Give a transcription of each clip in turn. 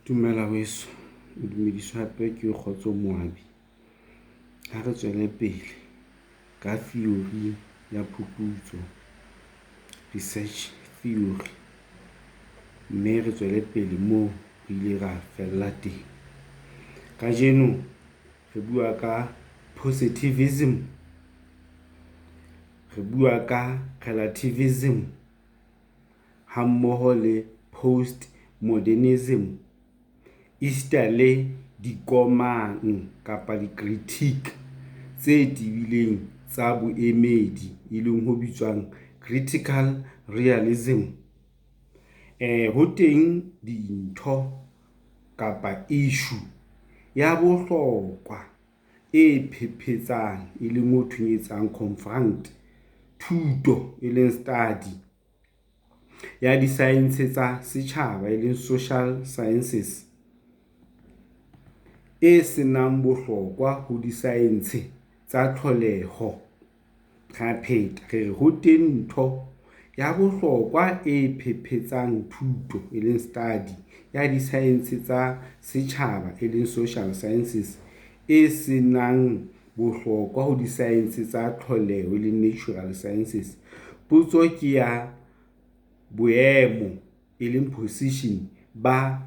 Dumela weso, o dumediswa hape ke Kgotso Moabi. Ha re tswele pele ka theory ya phuputso, research theory mme re tswele pele moo re ile ra fella teng. Kajeno re bua ka positivism, re bua ka relativism ha mmoho le postmodernism. Esita le dikomang kapa di-critique tse tebileng tsa boemedi, e leng ho bitswang critical realism. Ho teng dintho kapa issue ya bohlokwa e phephetsang, e leng ho thweng e etsang confront thuto, e leng study ya di-science tsa setjhaba, e leng social sciences e senang bohlokwa ho di-science tsa tlholeho. Ra pheta re re ho teng ntho ya bohlokwa e phephetsang thuto, e leng study ya di-science tsa setjhaba, e leng social sciences e senang bohlokwa ho di-science tsa tlholeho, e leng natural sciences. Potso ke ya boemo, e leng position ba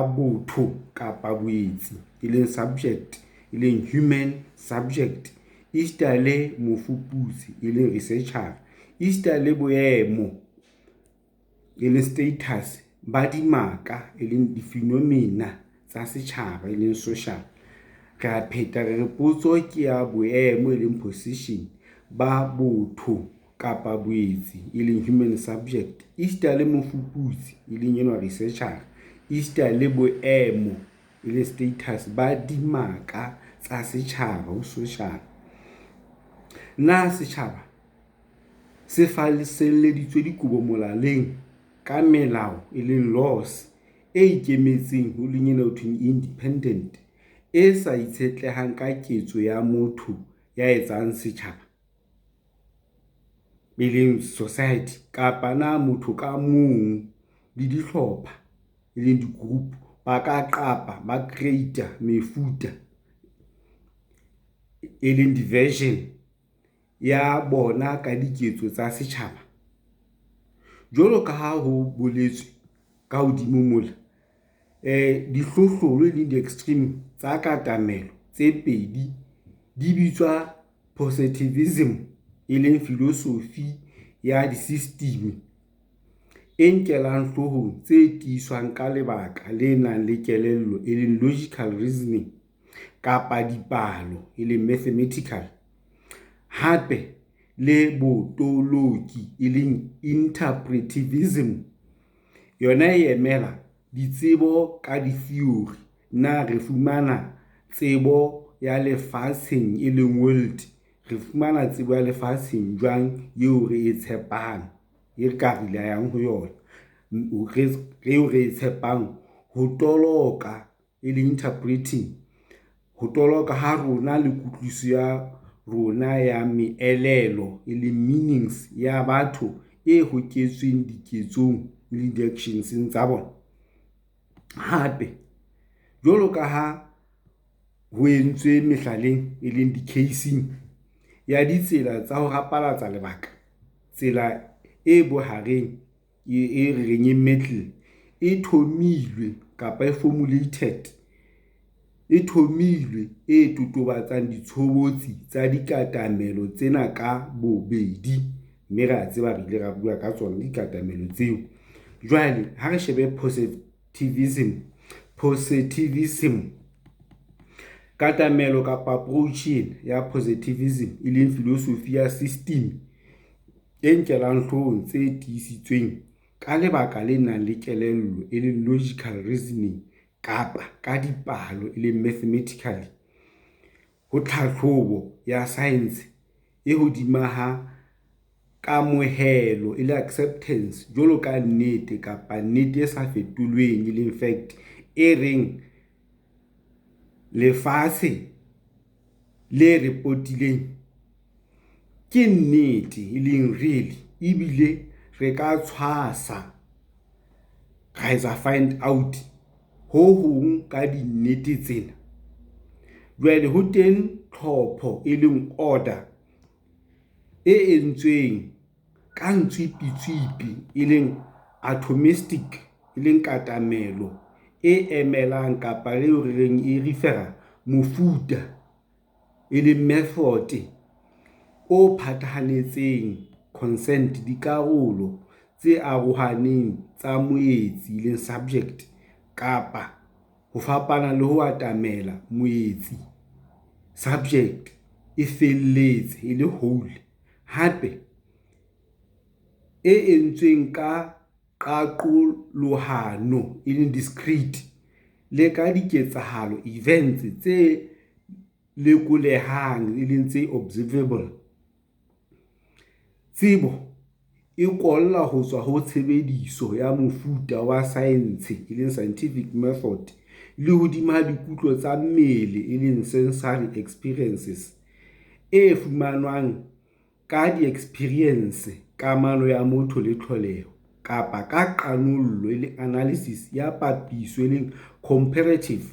botho kapa boetsi, e leng subject, e leng human subject. Esita le mofuputsi, e leng researcher-a, esita le boemo, e leng status ba dimaka, e leng di-phenomena tsa setjhaba, e leng social. Re a pheta re re potso ke ya boemo, e leng position ba botho kapa boetsi, e leng human subject. Esita le mofuputsi, e leng enwa researcher-a, esita le boemo, e leng status ba dimaka tsa setjhaba ho social. Na setjhaba se falselleditswe dikobo molaleng ka melao, e leng laws e ikemetseng, ho leng ena ho thweng independent, e sa itshetlehang ka ketso ya motho ya etsang setjhaba, e leng society? Kapa na motho ka mong le dihlopha, e leng di-group, ba ka qapa, ba create-a mefuta, e leng di-version ya bona ka diketso tsa setjhaba? Jwalo ka ha ho boletswe ka hodimo mola, dihlohlolo, e leng di-extreme tsa katamelo tse pedi di bitswa positivism, e leng filosofi ya di-system e nkellang hloohong tse tiiswang ka lebaka le nang le kelello, e leng logical reasoning, kapa dipalo, e leng mathematical, hape le botoloki, e leng interpretivism. Yona e emela ditsebo ka ditheori. Na re fumana tsebo ya lefatsheng, e leng world? Re fumana tsebo ya lefatsheng jwang eo re e tshepang, e re ka rely-ang ho yona, eo re e tshepang ho toloka, e leng interpreting, ho toloka ha rona le kutlwisiso ya rona ya meelelo, e leng meanings ya batho e hoketsweng diketsong le di-actions tsa bona? Hape, jwalo ka ha ho entswe mehlaleng, e leng di-case-ing ya ditsela tsa ho rapalatsa lebaka, tsela e bohareng, e re reng e middle, e thomilwe kapa e formulated, e thomilwe, e totobatsang ditshobotsi tsa dikatamelo tsena ka bobedi, mme re a tseba re ile ra bua ka tsona dikatamelo tseo. Jwale ha re shebe positivism. Positivism, katamelo kapa approach ena ya positivism, e leng filosofi ya system e nkellang hloohong tse tiisitsweng ka lebaka le nang le kelello, e leng logical reasoning, kapa ka dipalo, e leng mathematically, ho tlhahlobo ya saense e hodima ha kamohelo, e le acceptance, jwalo ka nnete kapa nnete e sa fetolweng, e leng fact, e reng lefatshe le re potileng ke nnete, e leng real, ebile re ka tshwasa, ra etsa find out. ho hong ka dinnete tsena? Jwale ho teng tlhopho, e leng order, e entsweng ka ntswipitswipi, e leng atomistic, e leng katamelo e emelang kapa eo re reng e refer-a mofuta, e leng method, o phathahantseng consent dikarolo tse arohaneng tsa moetsi, e leng subject, kapa ho fapana le ho atamela moetsi, subject, e felletse, e le whole, hape e entsweng ka qaqolohano, e leng discrete, le ka diketsahalo, events, tse lekolehang, e leng tse observable. Tsebo e kolla ho tswa ho tshebediso ya mofuta wa saense, e leng scientific method, le hodima dikutlo tsa mmele, e leng sensory experiences, e fumanwang ka dieksperiense, kamano ya motho le tlholeho, kapa ka qanollo, e leng analysis, ya papiso, e leng comparative.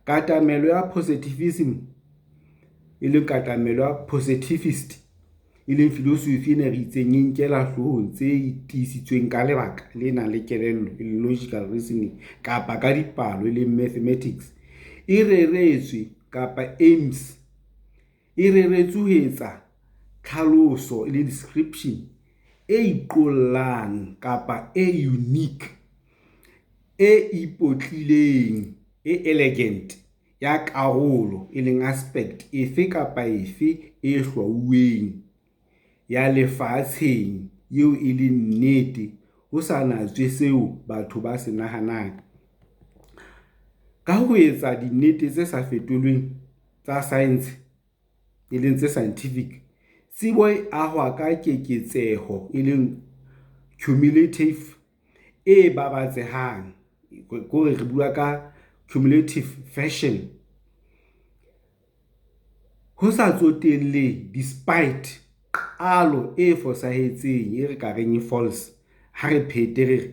Katamelo ya positivism, e leng katamelo ya positivist, e leng filosofi ena re itseng e nkela hloohong tse tiisitsweng ka lebaka le nang le kelello, e leng logical reasoning, kapa ka dipalo, e leng mathematics, e reretswe kapa aims, e reretswe ho etsa tlhaloso, e leng description, e iqollang kapa e unique, e ipotlileng, e elegant ya karolo, e leng aspect, efe kapa efe e hlwauweng ya lefatsheng eo e leng nnete ho sa natswe seo batho ba se nahanang. Ka ho etsa dinnete tse sa fetolweng tsa saense, e leng tse scientific, tsebo e ahwa ka keketseho, e leng cumulative, e babatsehang, ke hore re bua ka cumulative fashion. Ho sa tsotellehe, despite, qalo e fosahetseng, e re ka reng e false, ha re phete re re,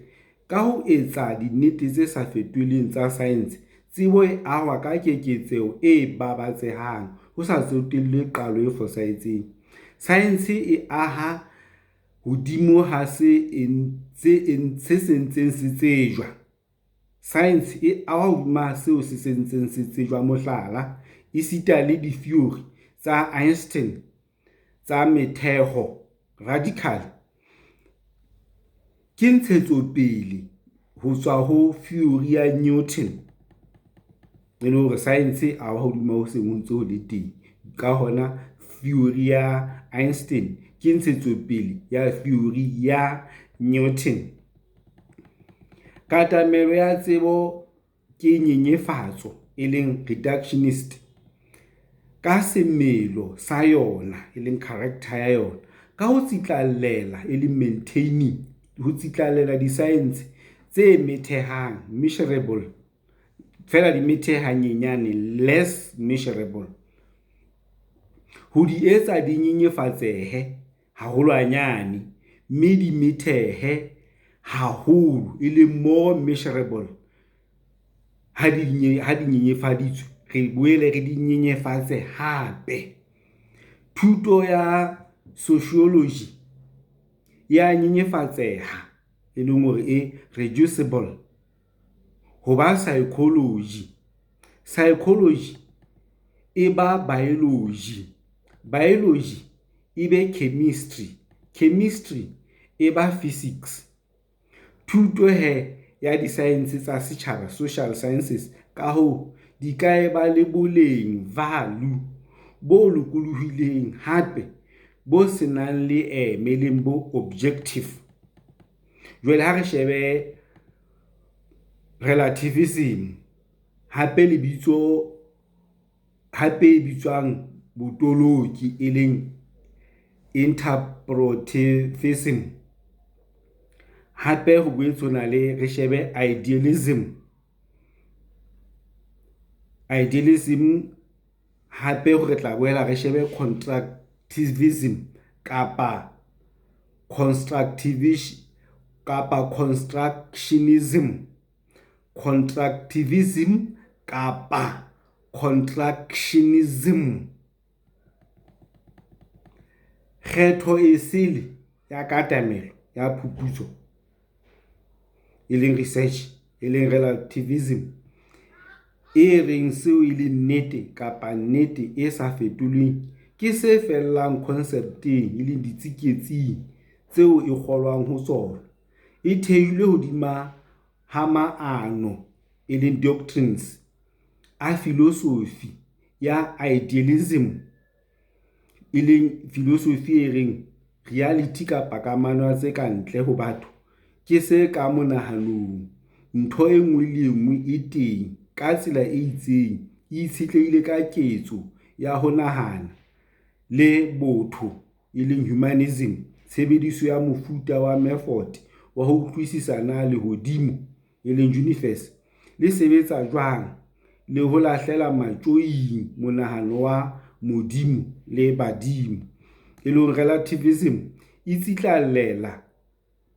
ka ho etsa dinnete tse sa fetolweng tsa saense, tsebo e ahwa ka keketseho e babatsehang ho sa tsotellehe qalo e fosahetseng. Saense e aha hodimo ha se ntseng se tsejwa. Saense e aha hodima seo se ntseng se tsejwa, mohlala, esita le ditheori tsa Einstein tsa motheo, radical, ke ntshetsopele ho tswa ho theori ya Newton. E le hore saense e ahwa hodima ho seng ho ntse ho le teng. Ka hona theory ya Einstein ke ntshetsopele ya theory ya Newton. Katamelo ya tsebo ke nyenyefatso, e leng reductionist, ka semelo sa yona, e leng character ya yona, ka ho tsitlallela, e leng maintaining, ho tsitlallela disaense tse methehang, measurable, feela di metheha hanyenyane, less measurable, ho di etsa di nyenyefatsehe haholwanyane, mme di methehe haholo, e leng more measurable. Ha di nyenyefaditswe, re boele re di nyenyefatse hape. Thuto ya sociology ya nyenyefatseha, e leng hore e reducible, ho ba psychology. Psychology e ba biology, biology e be chemistry, chemistry e ba physics. Thuto he ya disaense tsa setjhaba, social sciences, ka hoo, di ka eba le boleng, value, bo lokolohileng hape bo se nang leeme, e leng bo objective. Jwale ha re shebe relativism hape lebitso hape e bitswang botoloki, e leng interpretivism. Hape ho boetse ho na le re shebe idealism. Idealism hape re tla boela re shebe contractivism kapa constructivism kapa constructionism. Constructivism kapa Constructionism. Kgetho esele ya katamelo ya phuputso, e leng research, e leng relativism, e reng seo e leng nnete kapa nnete e sa fetolweng ke se fellang khonsepteng, e leng diteketsing, tseo e kgolwang ho tsona, e thehilwe hodima ha maano, e leng doctrines, a filosofi ya idealism, e leng filosofi e reng reality kapa kamano ya tse ka ntle ho batho ke se ka monahanong, ntho e nngwe le e nngwe e teng ka tsela e itseng e itshetlehile ka ketso ya ho nahana, le botho, e leng humanism, tshebediso ya mofuta wa methode wa ho utlwisisa na lehodimo, e leng universe, le sebetsa jwang le ho lahlela matjoing monahano wa Modimo le badimo, e leng relativism e tsitlallela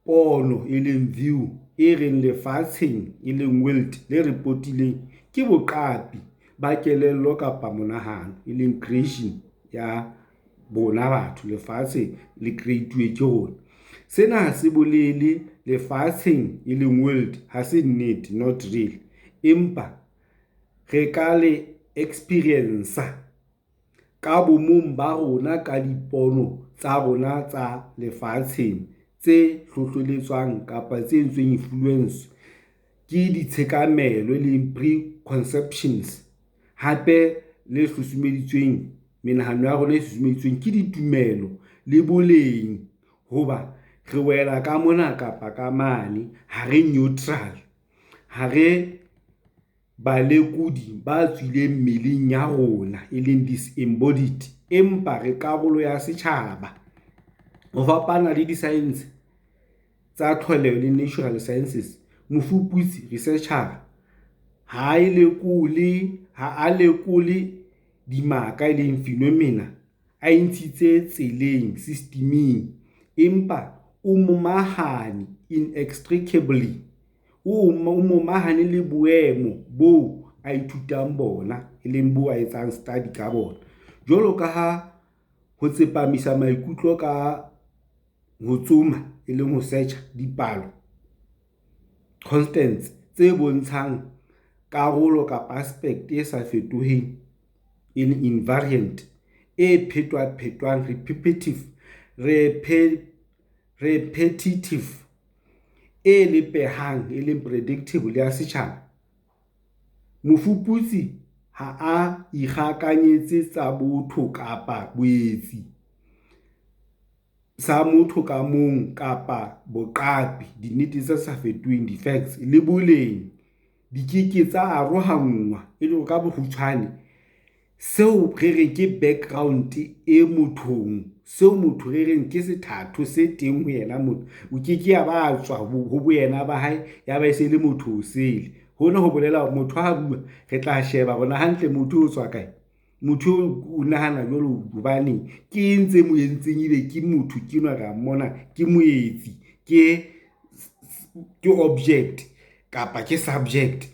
pono, e leng view, e reng lefatsheng, e leng world, le re potileng ke boqapi ba kelello kapa monahano, e leng creation ya rona batho, lefatshe le create-uwe ke rona. Sena ha se bolele lefatsheng, e leng world, ha se nnete, not real, empa re ka le experience ka bomong ba rona ka dipono tsa rona tsa lefatsheng tse hlohlelletswang kapa tse entsweng influence ke ditshekamelo, e leng preconceptions, hape le susumeditsweng menahano ya rona e susumeditsweng ke ditumelo le boleng hoba re wela ka mona kapa ka mane, ha re neutral, ha re balekodi ba tswileng mmeleng ya rona, e leng disembodied, empa re karolo ya setjhaba. Ho fapana le disaense tsa tlholeho, le natural sciences, mofuputsi, researcher, ha a lekole dimaka, e leng phenomena, a intshitse tseleng, system-eng, empa o momahane inextricably, o momahane le boemo boo a ithutang bona, e leng boo a etsang study ka bona. Jwalo ka ha ho tsepamisa maikutlo ka ho tsoma, e leng ho search-a dipalo, constants, tse bontshang karolo kapa aspect e sa fetoheng, e leng invariant, e phetwaphetwang, repetitive, e lepehang, e leng predictable, ya setjhaba. Mofuputsi ha a ikgakanyetse tsa botho kapa boetsi, sa motho ka mong kapa boqapi, dinnete tse sa fetoheng, di-facts, le boleng di ke ke tsa arohanngwa, e le hore ka bokgutshwane seo re reng ke background e mothong, seo motho re reng ke sethatho se teng ho yena motho, o ke ke ya ba tswa ho boyena ba hae ya ba e se le motho o sele. Hona ho bolela hore motho ha bua re tla sheba hore hantle motho o tswa kae, motho o nahana jwalo hobaneng, ke eng tse mo entseng ebe ke motho ke enwa re a mmona ke moetsi, ke object kapa ke subject,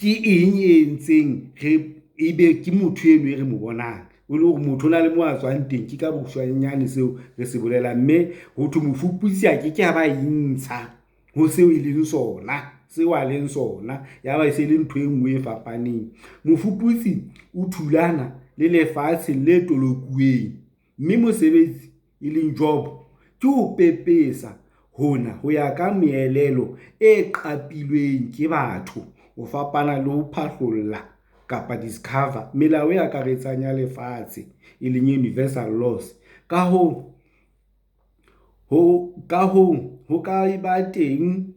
ke eng e entseng re ebe ke motho eno e re mo bonang, e le hore motho o na le moo a tswang teng. Ke ka bokgutshwanyane seo re se bolelang, mme ho thwe mofuputsi a ke ke a ba intsha ho seo e leng sona, seo a leng sona, ya ba e se le ntho e nngwe e fapaneng. Mofuputsi o thulana le lefatshe le tolokuweng, mme mosebetsi, e leng job, ke ho pepesa hona ho ya ka meelelo e qapilweng ke batho ho fapana le ho phahlolla kapa discover melao e akaretsang ya lefatshe, e leng universal laws. Ka hoo, ho ka ba teng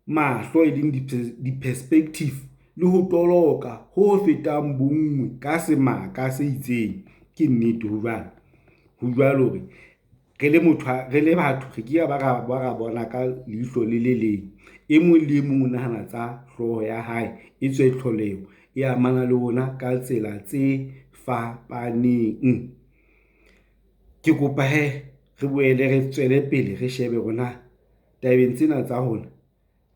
mahlo, e leng di-perspective, le ho toloka ho fetang bonngwe ka semaka se itseng. Ke nnete ho jwalo, ho jwalo hore re le motho re le batho, re ke ba ra bona ka leihlo le le leng. E mong le e mong o nahana tsa hlooho ya hae, e tswe tlholeho e amana le rona ka tsela tse fapaneng. Ke kopa hee re boele re tswele pele re shebe hore na tabeng tsena tsa rona.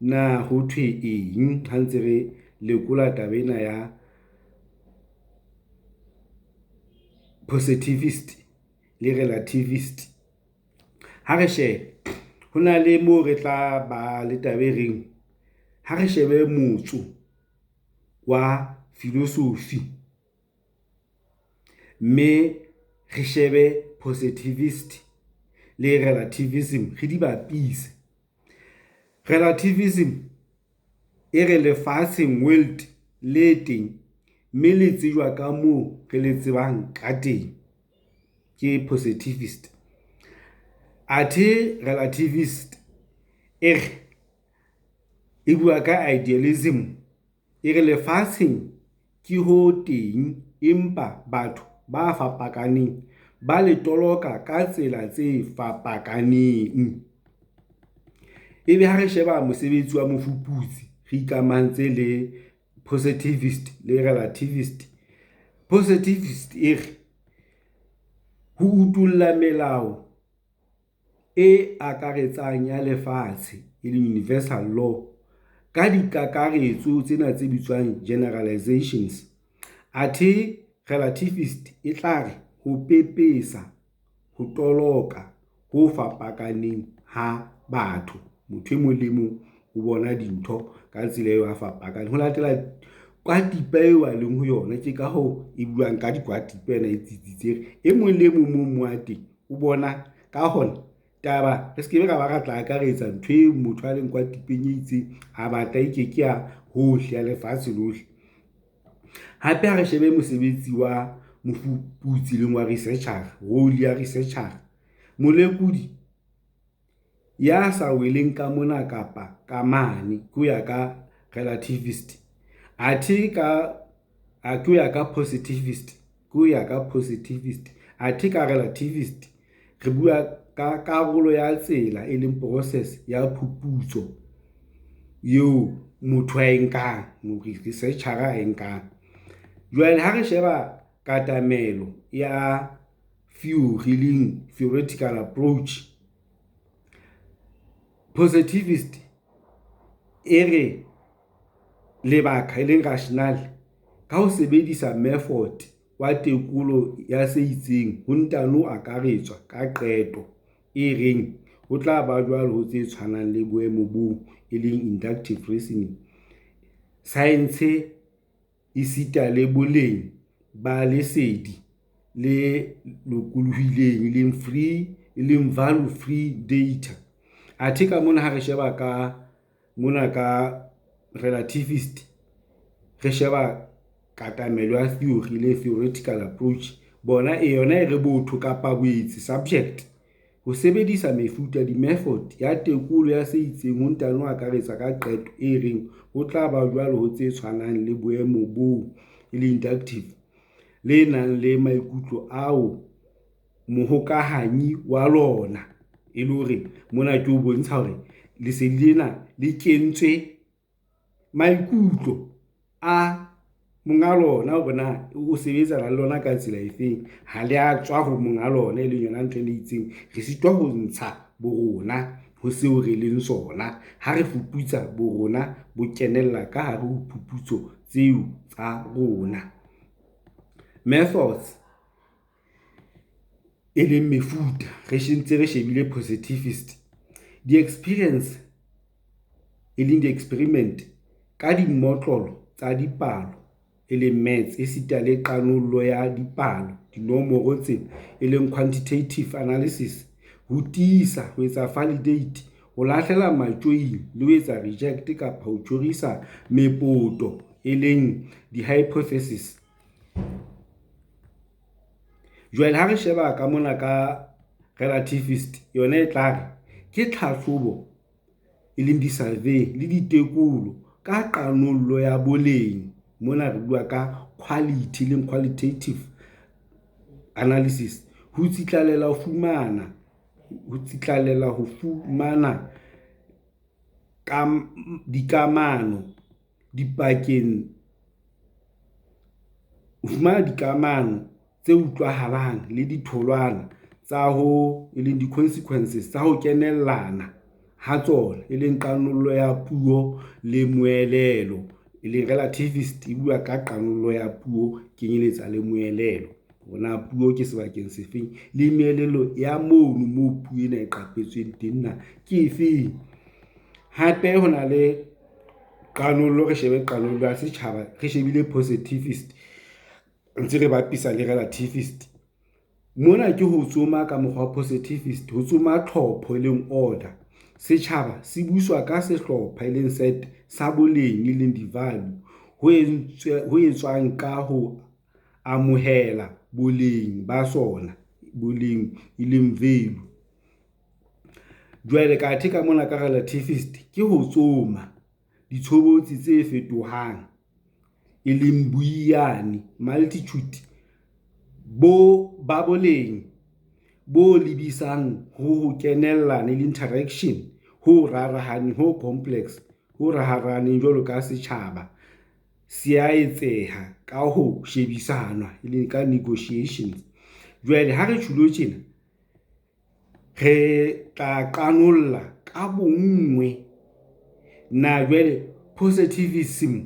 Na ho thwe eng ha ntse re lekola taba ena ya positivist le relativist? Ha re shebe, ho na le moo re tla ba le taba e reng ha re shebe motso wa filosofi, mme re shebe positivist le relativism, re di bapise. Relativism e re lefatsheng world le teng, mme le tsejwa ka moo re le tsebang ka teng, ke positivist. Athe relativist e re e bua ka idealism, e re lefatsheng ke ho teng, empa batho ba fapakaneng ba le toloka ka tsela tse fapakaneng. Ebe ha re sheba mosebetsi wa mofuputsi, re ikamahantse le positivist le relativist. Positivist e re ho utulla melao e akaretsang ya lefatshe, e leng universal law, ka dikakaretso tsena tse bitswang generalizations. Athe relativist e tla re ho pepesa, ho toloka ho fapakaneng ha batho. Motho e mong le mong o bona dintho ka tsela eo a fapakaneng ho latela kwatipa eo a leng ho yona. Ke ka hoo e buang ka dikwatipa ena e tsitsitse e mong le e mong moo mo a teng o bona ka hona taba re skebe, ra ba ra tla akaretsa ntho eo motho a leng kwatipeng e itseng, a batla e ke ke ya hohle ya lefatshe lohle. Hape ha re shebe mosebetsi wa mofuputsi e leng wa researcher-a, role ya researcher-a. Molekodi ya sa weleng ka mona kapa ka mane, ke ho ya ka relativist. Athe ka ke ho ya ka positivist, ke ho ya ka positivist. Athe ka relativist re bua ka karolo ya tsela, e leng process ya phuputso eo motho a e nkang, researcher-a a e nkang. Jwale ha re sheba katamelo ya theory, e leng theoretical approach. Positivist e re lebaka e leng rationale ka ho sebedisa method wa tekolo ya se itseng, ho ntano akaretswa ka qeto e reng ho tla ba jwalo ho tse tshwanang le boemo boo, e leng inductive reasoning. Science esita le boleng ba lesedi le lokolohileng, e leng free, e leng value free data. Athe ka mona ha re sheba ka mona ka relativist, re sheba katamelo ya theory le theoretical approach. Bona e yona e re botho kapa boetsi, subject, ho sebedisa mefuta di-method ya tekolo ya se itseng, ho ntano akaretsa ka qeto e reng ho tla ba jwalo ho tse tshwanang le boemo boo, e leng inductive, le nang le maikutlo ao mohokahanyi wa lona, e le hore mona ke ho bontsha hore lesedi lena le kentswe maikutlo a monga lona hore na o sebetsana le lona ka tsela efeng. Ha le a tswa ho monga lona, e leng yona ntho e itseng re sitwa ho ntsha bo rona ho seo re leng sona. Ha re fuputsa bo rona bo kenella ka hare ho phuputso tseo tsa rona. Methods e leng mefuta, re ntse re shebile positivist di-experience, e leng di-experiment ka dimotlolo tsa dipalo, e leng maths, esita le qanollo ya dipalo, dinomoro tsena, e leng quantitative analysis, ho tiisa, ho etsa validate, ho lahlela matjoing le ho etsa reject kapa ho tjhorisa mepoto, e leng di-hypothesis. Jwale ha re sheba ka mona ka relativist yona e tla re ke tlhahlobo, e leng di-survey le ditekolo ka qanollo ya boleng. Mona re bua ka quality, e leng qualitative analysis, ho tsitlallela ho fumana, ho tsitlallela ho fumana dikamano dipakeng, ho fumana dikamano tse utlwahalang le ditholwana tsa ho, e leng di-consequences tsa ho kenellana. ha tsona, e leng qanollo ya puo le moelelo, e leng relativist e bua ka qanollo ya puo, kenyeletsa le moelelo. Hore na puo ke sebakeng sefeng le meelelo ya mono moo puo ena e qapetsweng teng na ke efeng. Hape ho na le qanollo, re shebe qanollo ya setjhaba, re shebile positivist ntse re bapisa le relativist. Mona ke ho tsoma ka mokgwa wa positivist ho tsoma tlhopho e leng order. Setjhaba se buswa ka sehlopha e leng set sa boleng e leng di-value ho etswang ka ho amohela boleng ba sona, boleng e leng value. Jwale ka athe ka mona ka relativist ke ho tsoma ditshobotsi tse fetohang, e leng boiyane multitude bo ba boleng bo lebisang ho kenellana le interaction ho rarahaneng ho complex ho rarahaneng jwalo ka setjhaba se a etseha ka ho shebisana e leng ka negotiations. Jwale ha re tjhulo tjena, re tla qanolla ka bonngwe na jwale positivism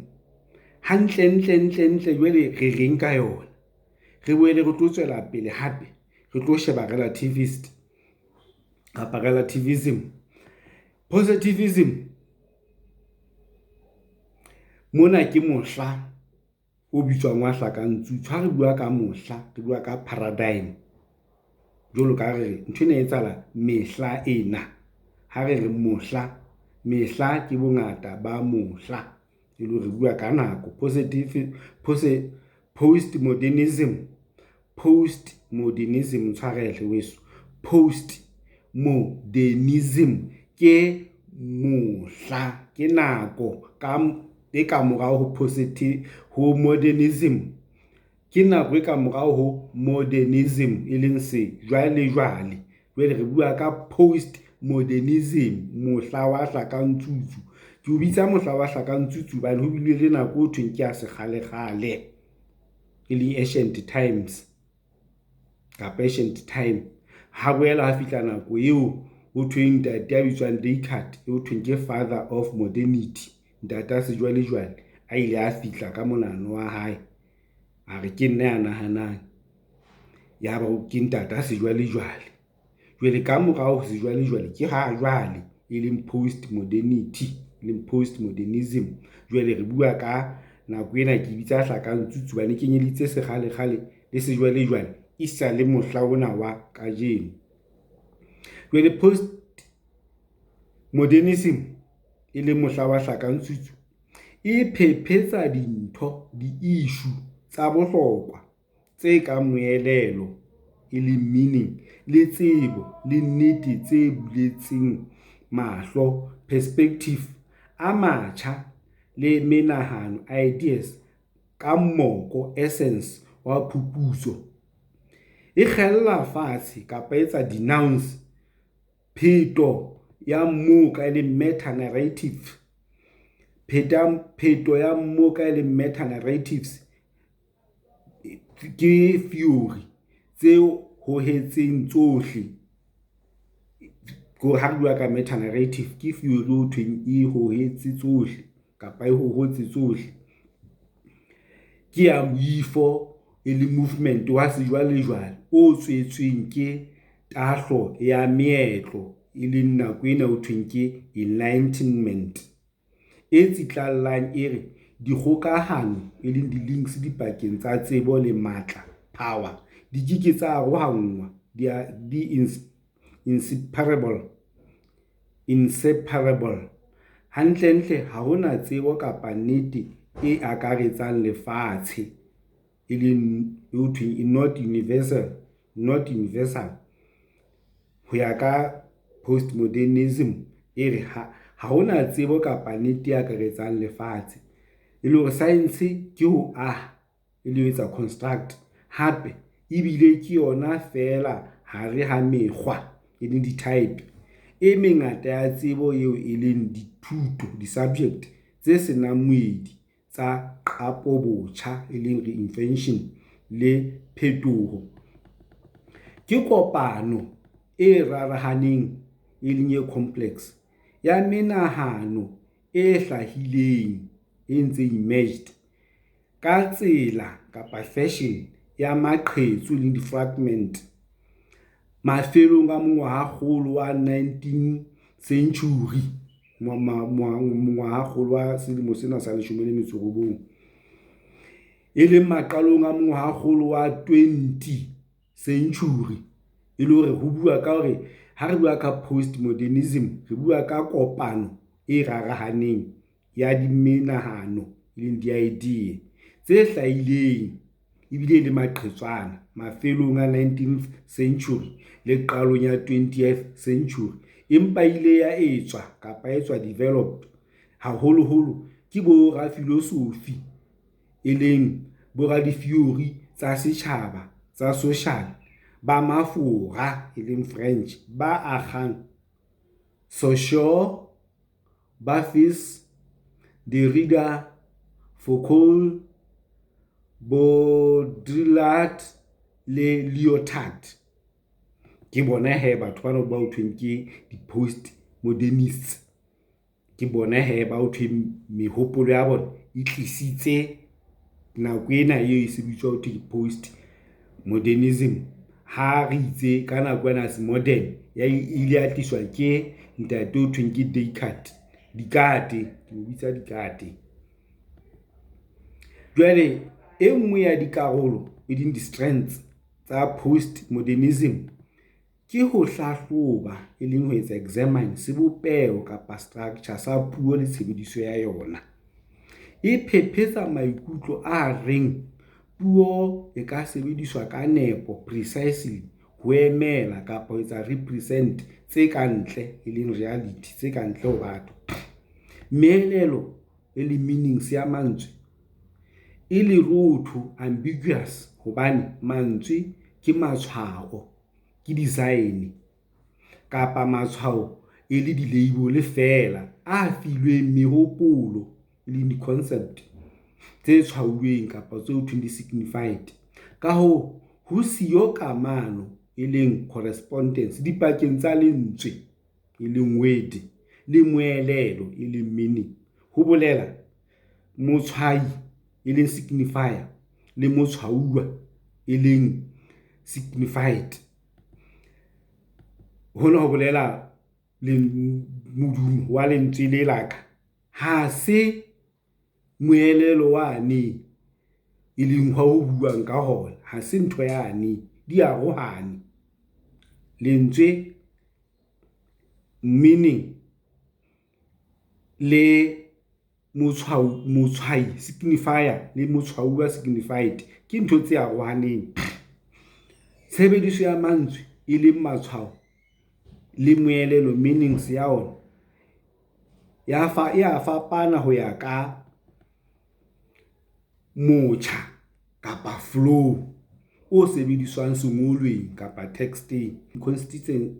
hantle ntle ntle ntle jwale re reng ka yona. Re boele re tlo tswela pele hape re tlo sheba relativist kapa relativism. Positivism mona ke mohla o bitswang wa hlakantsutsu. Ha re bua ka mohla, re bua ka paradigm. Jwalo ka re nthwena e etsahala mehla ena. Ha re re mohla, mehla ke bongata ba mohla, e le hore re bua ka nako. Postmodernism, postmodernism ntshwarele weso. Postmodernism ke mohla, ke nako ka e ka morao ho positive ho modernism. Ke nako e ka morao ho modernism, e leng sejwalejwale. Jwale re bua ka postmodernism, mohla wa hlakantsutsu. Ke o bitsa mohla wa hlakantsutsu hobane ho bile le nako ho thweng ke ya sekgalekgale, e leng ancient times kapa ancient time. Ha boela ha fihla nako eo ho thweng ntate ya bitswang Descartes ho thweng ke father of modernity, ntate a sejwalejwale a ile a fihla ka monahano wa hae, a re ke nna ya nahanang. Yaba ke ntate a sejwalejwale. Jwale ka morao ho sejwalejwale ke ha jwale e leng postmodernity, e leng postmodernism. Jwale re bua ka nako ena, ke bitsa hlakantsutsu hobane e kenyeleditse sekgalekgale le sejwalejwale e sa le mohla ona wa kajeno. Jwale postmodernism e leng mohla wa hlakantsutsu e phephetsa dintho, di-issue tsa bohlokwa tse kang moelelo, e leng meaning le tsebo le nnete tse buletseng mahlo, perspective a matjha le menahano, ideas ka moko, essence wa phuputso. E kgella fatshe kapa etsa denounce pheto ya mmoka e leng meta narrative. Pheto ya mmoka e leng meta narratives ke theory tse hohetseng tsohle. Ke hore ha re bua ka meta narrative ke theory ho thweng e hohetse tsohle kapa e hohotse tsohle. Ke ya moifo e le movement wa sejwalejwale o tswetsweng ke tahlo ya meetlo, e leng nako ena ho thweng ke enlightenment. E tsitlallang e re dikgokahano e leng di-links dipakeng tsa tsebo le matla, power di keke tsa arohanngwa di inseparable, inseparable. Hantlentle ha hona tsebo kapa nnete e akaretsang lefatshe, e leng ho thweng not universal, not universal. Ho ya ka postmodernism e re ha hona tsebo kapa nnete e akaretsang lefatshe. E le hore science ke ho aha e le ho etsa construct hape ebile ke yona feela hare ha mekgwa e leng di-type e mengata ya tsebo eo e leng dithuto, di-subject tse senang moedi tsa qapobotjha, e leng reinvention le phetoho. Ke kopano e rarahaneng, e leng e complex. ya menahano e hlahileng e ntse emerged ka tsela kapa fashion ya maqhetso le di-fragment mafelong a mongwahakgolo wa 19th century, mongwahakgolo wa selemo sena sa 19, e leng maqalong a mongwahakgolo wa 20 century. E le hore ho bua ka hore ha re bua ka postmodernism, re bua ka kopano e rarahaneng ya dimenahano e leng di-idea tse hlahileng ebile e le maqhetswana mafelong a 19th century le qalong ya 20th century, empa ile ya etswa kapa etswa developed haholoholo ke borafilosofi e leng boraditheory tsa setjhaba tsa social ba Mafora e leng French ba akgang Saussure, Barthes, Derrida, Foucault, Baudrillard le Lyotard. Ke bona he batho bana ba ho thweng ke di-postmodernists. Ke bona he ba ho thweng mehopolo ya bona e tlisitse nako ena e se bitswa ho thwe postmodernism. Ha re itse ka nako ena se modern ya ile ya tliswa ke ntate ho thweng ke Descartes, Dikate ke mo bitsa Dikate. Jwale e nngwe ya dikarolo e leng di-strands tsa postmodernism ke ho hlahloba, e leng ho etsa examine sebopeho kapa structure sa puo le tshebediso ya yona. E phephetsa maikutlo a reng puo e ka sebediswa ka nepo precisely ho emela kapa ho etsa represent tse kantle, e leng reality tse kantle ho batho. Meelelo e leng meanings ya mantswe e lerootho ambiguous hobane mantswe ke matshwao, ke design kapa matshwao e le di-label feela a filweng mehopolo e leng di-concept tse tshwauweng kapa tseo thweng di-signified. Ka hoo, ho siyo kamano e leng correspondence dipakeng tsa lentswe e leng word le moelelo e leng meaning. Ho bolela motshwayi e leng signifier le motshwauwa e leng signified. Hona ho bolela le modumo wa lentswe le la ka ha se moelelo wane e leng ha ho buang ka hona, ha se ntho yane di arohane. Lentswe meaning le motshwau motshwai signifier le motshwauwa signified ke ntho tse arohaneng. Tshebediso ya mantswe e leng matshwao le moelelo meanings ya ona ya fa ya fapana ho ya ka motjha kapa flow o sebediswang sengolweng kapa text-eng.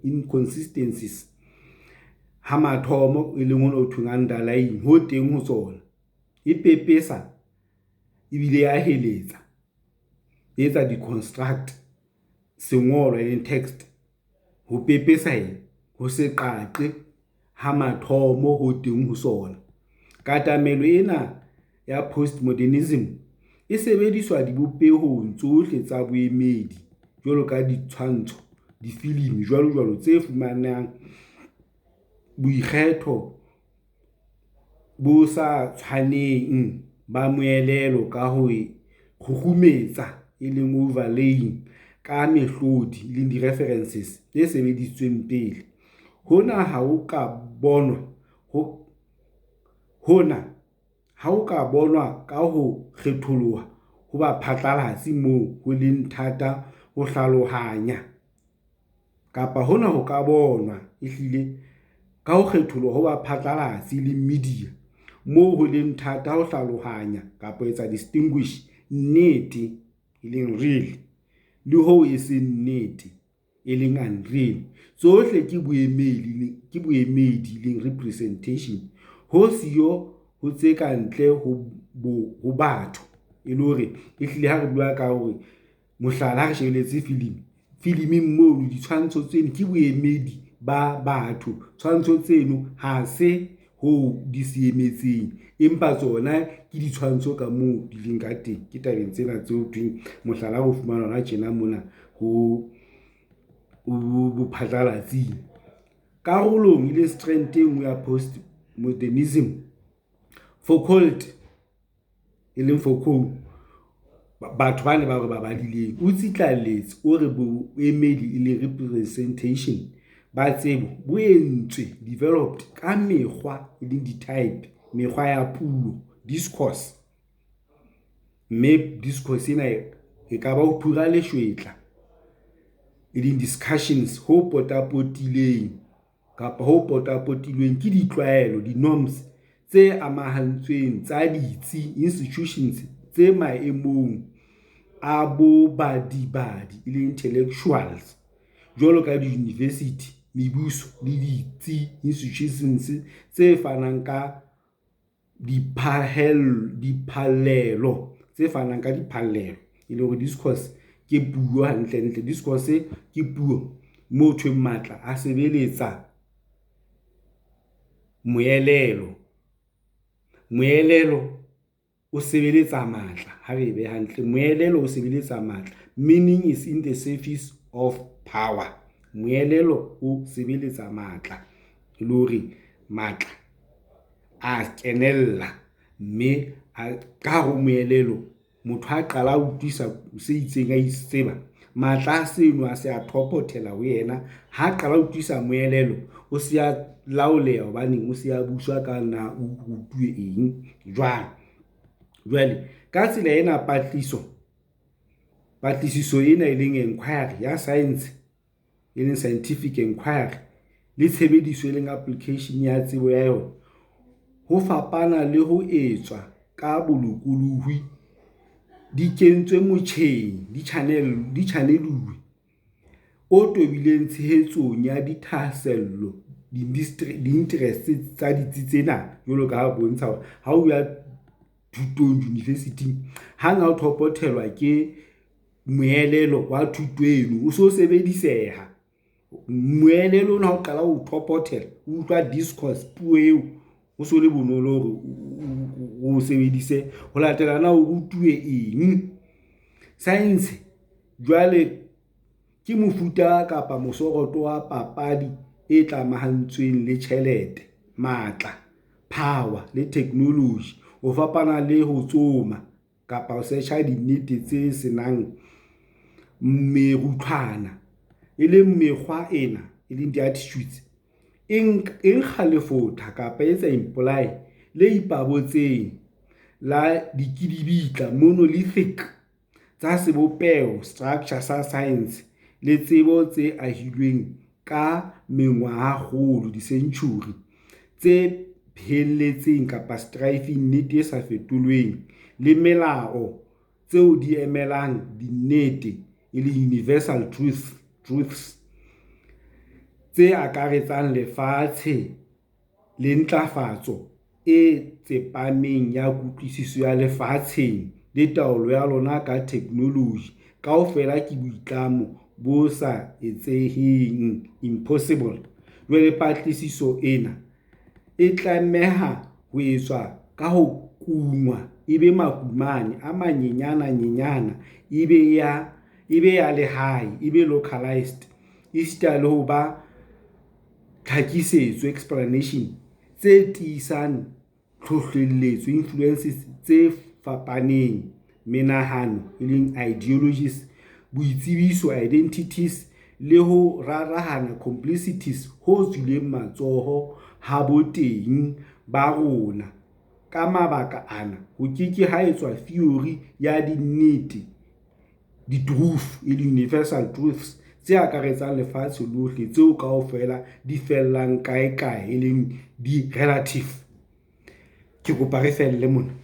Inconsistencies ha mathomo e leng hona ho thweng underlying ho teng ho tsona. E pepesa ebile ya heletsa, e etsa di-construct sengolwa e leng text ho pepesa eng ho se qaqe ha mathomo ho teng ho sona. Katamelo ena ya postmodernism e sebediswa dibopehong tsohle tsa boemedi jwalo ka ditshwantsho, difilimi, jwalo jwalo tse fumanang boikgetho bo sa tshwaneng ba moelelo ka ho e kgukgumetsa, e leng overlaying ka mehlodi, e leng di-references tse sebedisitsweng pele. Hona ha ho ka bonwa ho hona ha o ka bonwa ka ho kgetholoha ho baphatlalatsi moo ho leng thata ho hlalohanya kapa hona ho ka bonwa ehlile ka ho kgetholoha ho baphatlalatsi le media moo ho leng thata ho hlalohanya kapa ho etsa distinguish nnete, e leng real le hoo e seng nnete, e leng unreal. Tsohle ke boemedi, ke boemedi leng representation ho siyo ho tse kantle ho batho. E le hore ehlile ha re bua ka hore mohlala, ha re shebelletse filimi, filiming mono ditshwantsho tseno ke boemedi. ba batho. Tshwantsho tseno ha se ho di se emetseng, empa tsona ke ditshwantsho ka moo di leng ka teng. Ke tabeng tsena tse ho thweng mohlala o fumana hona tjena mona ho bophatlalatsing. Karolong e le strand e nngwe ya postmodernism, Foucault e leng Foucault, batho bane ba re ba badileng, o tsitlalletse o re boemedi e leng representation ba tsebo bo entswe, developed, ka mekgwa e leng di-type, mekgwa ya puo, discourse. Mme discourse ena e ka ba ho phura leshwetla, e leng discussions, ho potapotileng kapa ho potapotilweng ke ditlwaelo, di-norms, tse amahantsweng tsa ditsi, institutions, tse maemong a bobadibadi, e leng intellectuals, jwalo ka di-university, mebuso le ditsi, institutions, tse fanang ka diphallelo, tse fanang ka diphallelo. E le hore discourse ke puo hantlentle, discourse ke puo moo thweng matla a sebeletsa moelelo. Moelelo o sebeletsa matla, ha re e behe hantle. Moelelo o sebeletsa matla. Meaning is in the service of power. Moelelo o sebeletsa matla, e le hore matla a kenella, mme ka hare ho moelelo motho ha qala a utlwisa se itseng, a itseba matla a seno a se a thopothela ho yena. Ha qala ho utlwisa moelelo, o se a laoleha hobaneng o se a buswa ka na o rutuwe eng jwang. Jwale ka tsela ena patlisiso ena e leng enquiry ya science, e leng scientific enquiry, le tshebediso e leng application ya tsebo ya yona, ho fapana le ho etswa ka bolokolohi, di kentswe motjheng, di tjhaneluwe, o tobileng tshehetsong ya dithahasello, di-interest tsa ditsi tsena. Jwalo ka ha bontsha hore ha o ya thutong university-ing, hang ha o thopothelwa ke moelelo wa thuto eno, o so sebediseha. Moelelo ona ha o qala ho thopothela, o utlwa discourse, puo eo ho so le bonolo hore o sebedise ho latela na o rutuwe eng. Science jwale ke mofuta kapa mosoroto wa papadi e tlamahantsweng le tjhelete, matla, power le technology. Ho fapana le ho tsoma kapa ho search-a dinnete tse senang meruthwana, e leng mekgwa ena e leng di-attitudes e nkga lefotha kapa e etsa imply le ipabotseng la dikidibitla, monolithic, tsa sebopeho, structure, sa science le tsebo tse ahilweng ka mengwahakgolo, di-century, tse phehelletseng kapa striving nnete e sa fetolweng le melao tseo di emelang dinnete, e leng universal truths, tse akaretsang lefatshe le ntlafatso e tsepameng ya kutlwisiso ya lefatsheng le taolo ya lona ka theknoloji, kaofela ke boitlamo bo sa etseheng, impossible. Jwale patlisiso ena e tlameha ho etswa ka ho kungwa e be makumane a manyenyane-nyenyane, e be ya lehae, e be localised, esita le ho ba tlhakisetso, explanation, tse tiisang tlhohlelletso, influences, tse fapaneng, menahano, ideologies, boitsebiso, identities, le ho rarahana, complexities, ho tswileng matsoho ha boteng ba rona. Ka mabaka ana, ho ke ke ha etswa theori ya dinnete, di-truth, universal truths, tse akaretsang lefatshe lohle, tseo kaofela di fellang kaekae, e leng di relative. Ke kopa re felle mona.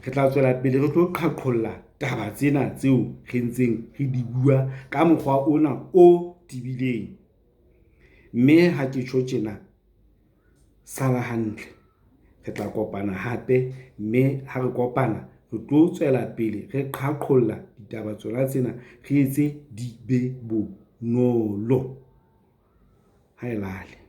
Re tla tswela pele re tlo qhaqholla taba tsena tseo re ntseng re di bua ka mokgwa ona o tebileng. Mme ha ke tjho tjena, sala hantle. Re tla kopana hape, mme ha re kopana re tlo tswela pele re qhaqholla ditaba tsona tsena, re etse di be bonolo. Ha e lale.